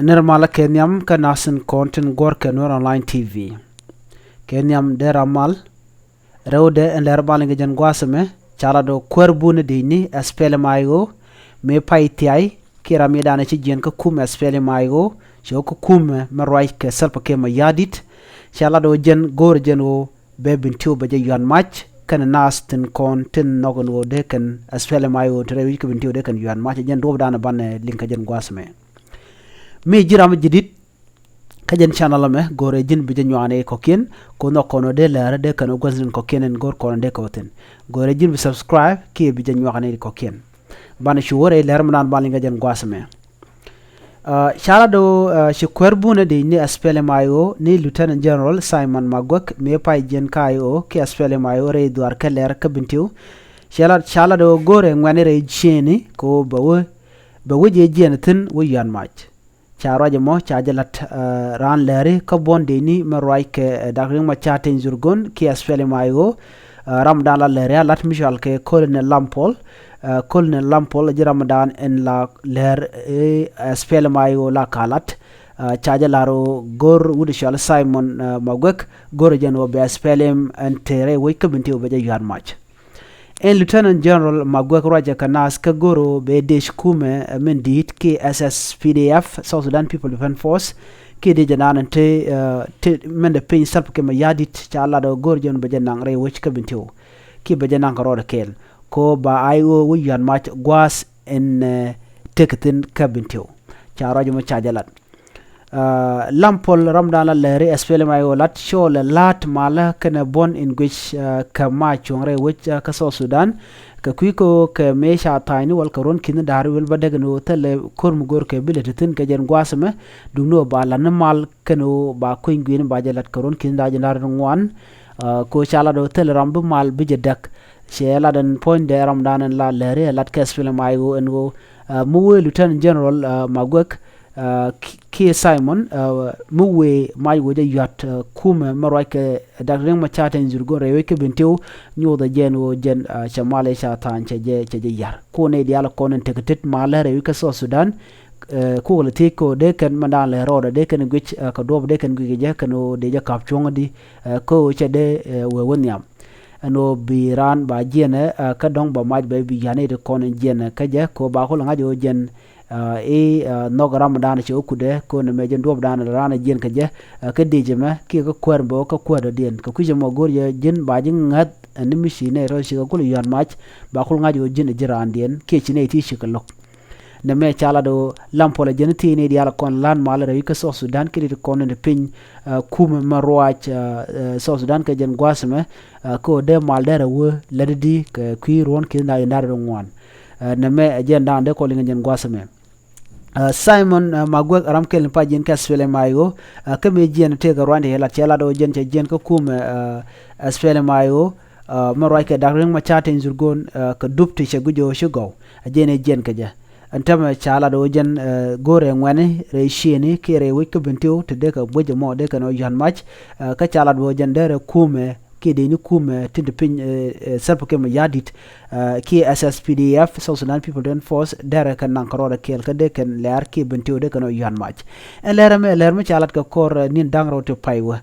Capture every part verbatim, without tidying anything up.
Nir malä kɛ nhiam kä nasin kɔn tin guɔ̱r kɛ Nuer Online T V. Kɛ nhiam dee ram mal. Rɛwdɛ ɛn lɛr bal in kɛ jɛn gua̱a̱th ɛmɛ ca lat ɣöö kuäär bun ɛ di̱cni S P L M I O mëë pay thiay kiɛ ram mi danɛ ci jiɛn kä kumɛ S P L M I O cɛ wä kä kumɛ mɛ ruac kɛ Salva Kiir Mayardit. Ca lat ɣöö jɛn go̱o̱rɛ jɛn ɣöö bɛ Bentiu bɛ jɛ yuan mac kɛnɛ naath tin kɔn tin nhɔk ɛn ɣöö dee kɛn S P L M I O ti rɛy wi̱c kä Bentiu dee kɛn yuan mac. Ɛ jɛn duɔ̱ɔ̱p danɛ banɛ liŋ kɛ jɛn gua̱a̱th ɛmɛ. Mi ji̱ ram ji̱ di̱t kä jɛn channel ɛmɛ, go̱o̱rɛ ji̱n bi jɛ nyuakni kɔ̱kiɛn. Kɛ nhɔk kɔn ɣöö dee lɛr dee kɛn ɣöö gua̱th tin kɔ̱kiɛn in go̱o̱r kɔn dee kɛ wä thi̱n. Go̱o̱rɛ ji̱n bi subscribe kiɛ bi jɛ nyuakni kɔ̱kiɛn. Banɛ cu wä rɛy lɛr mi naan ban liŋ kɛ jɛn gua̱a̱th ɛmɛ. Ca lat ɣöö ci kuäär bun ɛ di̱cni S P L M I O ni Lieutenant General Simon Maguek mëë pay jiɛn kä I O kiɛ S P L M I O rɛy dhuaar kɛ lɛr kä Bentiu. Ca lat, ca lat ɣöö go̱o̱rɛ ŋuɛ̈tni rɛy ciëëni kɛ ɣöö bɛ wä, bɛ wä jɛ jiɛn thi̱n wä yuan mac. Ca ruac ɛmɔ ca jɛ lat raan lɛri kä buɔ̱n di̱cni mɛ ruac kɛ Dak Riek Machar Teny Dhurgon kiɛ S P L M I O. Ram dan la lɛri a lat mi cɔal kɛ Colonel Lam Pol. Colonel Lam Pol ji̱ ram dan in la lɛr S P L M I O la ka lat. Ca jɛ lar ɣöö go̱r wut cɔal Simon Maguek go̱r jɛn ɣöö bɛ S P L M ɛn te rɛy wec kä Bentiu bɛ jɛ yuan mac. Ɛn Lieutenant General Maguek ruacɛ kɛ naath kä go̱r ɣöö bɛ dec kumɛ min di̱i̱t kiɛ S S P D F, South Sudan People Defense Force, kiɛ dec ɛnan ɛn te, te mɛn dɛ piny Salva Kiir Mayardit ca lat ɣöö go̱r jɛn bɛ jɛ naŋ rɛy wec kä Bentiu kiɛ bɛ jɛ naŋ kɛ rɔɔdɛ kɛɛl. Kɛ ɣöö ba I O wä yuan mac gua̱a̱th in tek thi̱n kä Bentiu. Ca ruac ɛmɔ ca jɛ lat. Lam Pol ram dan la lɛri S P L M I O lat cɔɔlɛ la̱a̱t malä kɛnɛ buɔ̱n in guic kɛ mac cuɔ̱ŋ rɛy wec kä South Sudan. Kɛ kui̱ kɛ ɣöö kɛ mëë ca tha̱a̱cni wal kɛ ruɔ̱n ki̱n da̱r wil bä däk ni ɣöö thilɛ ko̱r mi go̱r kɛ bi lɛ te thi̱n kɛ jɛn gua̱a̱th ɛmɛ. Duŋni ɣöö ba la̱t ni mal kɛnɛ ɣöö ba kueny gui̱n ba jɛ la̱t kɛ ruɔ̱n ki̱n da̱r jɛ da̱r ni ŋuan. Kɛ ɣöö ca lat ɣöö thilɛ ram bi mal bi jɛ däk. Cɛ lat ɛn puɔ̱nydɛ ram dan ɛn la lɛri ɛ lat kɛ S P L M I O ɛn ɣöö mi wee Lieutenant General Maguek kiɛ Simon mi wëë mac wëë jɛ yua̱t kumɛ mɛ ruac kɛ Dak Riek Machar Teny Dhurgon rɛy wec kä Bentiu. Nyothɛ jɛn ɣöö jɛn cɛ mal ëë ca tha̱a̱ny cɛ jɛ, cɛ jɛ ya̱r. Kɛ ɣöö nɛy diaal kɔn in tekɛ tet malä rɛy wec kä South Sudan. Kukɛ lɛ thiec kɛ ɣöö dee kɛn mɛn da̱a̱n lɛ rɔɔdɛ dee kɛn guic kɛ duɔ̱ɔ̱p dee kɛn guic kɛ jɛ kɛn ɣöö dee jɛ ka̱p cuɔ̱ŋädi. Kɛ ɣöö cɛ dee wee wä nhiam. Ɛn ɣöö bi raan ba jiɛnɛ kä dɔ̱ŋ ba mac bɛ bi ya̱n i̱ ti kɔn in jiɛnɛ kä jɛ kɛ ɣöö ba kulɛ ŋa̱c ɣöö jɛn i̱ nhɔk ram dan cɛ wä kutdɛ kɛ ɣöö nɛmɛ jɛn duɔ̱ɔ̱p dan raan jiɛn kä jɛ. Kä dec ɛmɛ kiɛ kä kuäär bɛ wä kä kuäärdädiɛn kɛ kui̱c ɛmɔ go̱r jɛ ji̱n ba ji̱ ŋäth ɛn ni mi ci nɛy tɔ̱ cikɛ kulɛ yua̱n mac. Ba kul ŋa̱c ɣöö ji̱n ɛ ji̱ raandiɛn kiɛ ci nɛy ti cikɛ lo̱k. Nɛmɛ ca lat ɣöö Lam Pol ɛ jɛn thiec ni diaal kɔn la̱a̱t mal rɛy kä South Sudan kiɛ ti kɔn ni piny. Kumɛ mɛ ruac South Sudan kɛ jɛn gua̱a̱th ɛmɛ. Kɛ ɣöö dee mal dee rɛ wee lätdi kɛ kui̱ ruɔ̱n ki̱n da̱r jɛ da̱r rɛ ŋuan. Nɛmɛ ɛ jɛn da̱a̱n dee kɔn liŋ ɛ jɛn gua̱a̱th ɛmɛ. Simon Maguek ram kɛl in pa jiɛn kɛ S P L M I O. Kä mëë jiɛn tëëkɛ rua̱n ti lat cɛ lat ɣöö jɛn cɛ jiɛn kä kumɛ S P L M I O. Mɛ ruac kɛ Dak Riek Machar Teny Dhurgon kɛ dup ti cɛ guic ɣöö ci gɔw. Ɛ jɛn ɛ jiɛn kɛ jɛ. Ɛn täämɛ ca lat ɣöö jɛn go̱o̱rɛ ŋuɛ̈tni rɛy ciëëni kiɛ rɛy wec kä Bentiu ti dee kɛ buec ɛmɔ dee kɛn ɣöö yua̱n mac. Kä ca lat ɣöö jɛn derɛ kumɛ kiɛ dee ni kumɛ tin ti piny Salva Kiir Mayardit kiɛ S S P D F, South Sudan People Defense Force, derɛ kɛn naŋ kɛ rɔɔdɛ kɛɛl kä dee kɛn lɛr kiɛ Bentiu dee kɛn ɣöö yua̱n mac. Ɛn lɛr ɛmɛ lɛr mi ca lat kɛ kɔr ni̱n da̱ŋ rɛw ti pay wä.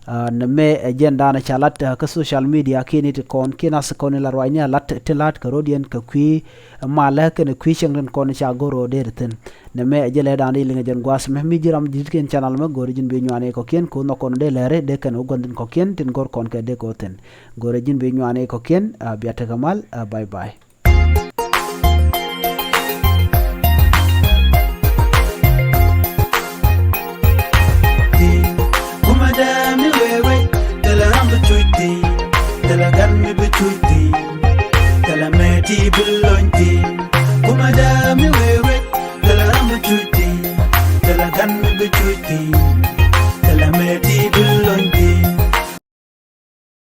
Nɛmɛ ɛ jɛn da̱a̱n ca lat kä social media kiɛ ni ti kɔn kiɛ nath kɔn in la ruacni a lat ti la̱t kɛ rɔ̱diɛn kɛ kui̱ malä kɛnɛ kui̱ cieŋ tin kɔn ca go̱r ɣöö dee ti thi̱n. Nɛmɛ ɛ jɛ lɛ da̱a̱n di liŋ ɛ jɛn gua̱a̱th mɛ mi ji̱ ram ji̱ ti kiɛn channel mɛ go̱r ji̱n bi nyuani kɔ̱kiɛn kɛ ɣöö nhɔk kɔn dee lɛri dee kɛn wä gua̱n thi̱n kɔ̱kiɛn tin go̱r kɔn kɛ dee kɛ wä thi̱n. Go̱r ji̱n bi nyuani kɔ̱kiɛn a bia tekɛ mal a bye bye.